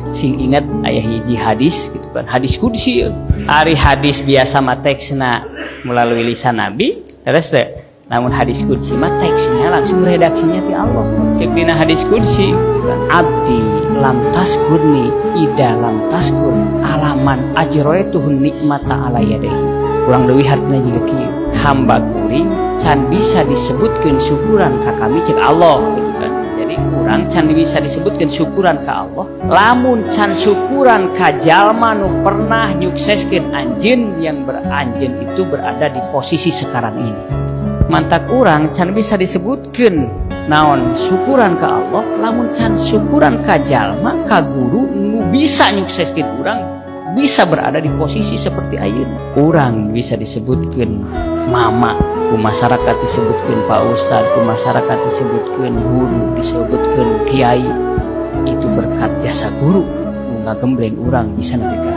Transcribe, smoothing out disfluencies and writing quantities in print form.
Sing ingat aya hiji hadis gitu kan, hadis qudsi. Ari hadis biasa mah teksna melalui lisan Nabi, terus teh. Namun hadis qudsi mah teksnya langsung redaksinya ti Allah. Cek dina hadis qudsi gitu kan, "Abdi lam taskurni ida lam taskur ala man ajroituhu nikmata ala yadayhi." Kurang leuwih hartina jiga kieu, hamba kuring can bisa disebutkeun syukuran ka kami, cek Allah gitu kan. Jadi urang can bisa disebutkan syukuran ka Allah lamun can syukuran ka jalma nu pernah nyukseskeun anjeun yang beranjeun itu berada di posisi sekarang ini. Mantak urang can bisa disebutkan naon syukuran ka Allah lamun can syukuran ka jalma, ka guru nu bisa nyukseskeun urang bisa berada di posisi seperti ayeuna. Urang bisa disebutkan mama, ku masyarakat disebutkan Pak Ustad, ku masyarakat disebutkan guru, disebutkan kiai, itu berkat jasa guru nu ngagembleng urang bisa nepi ka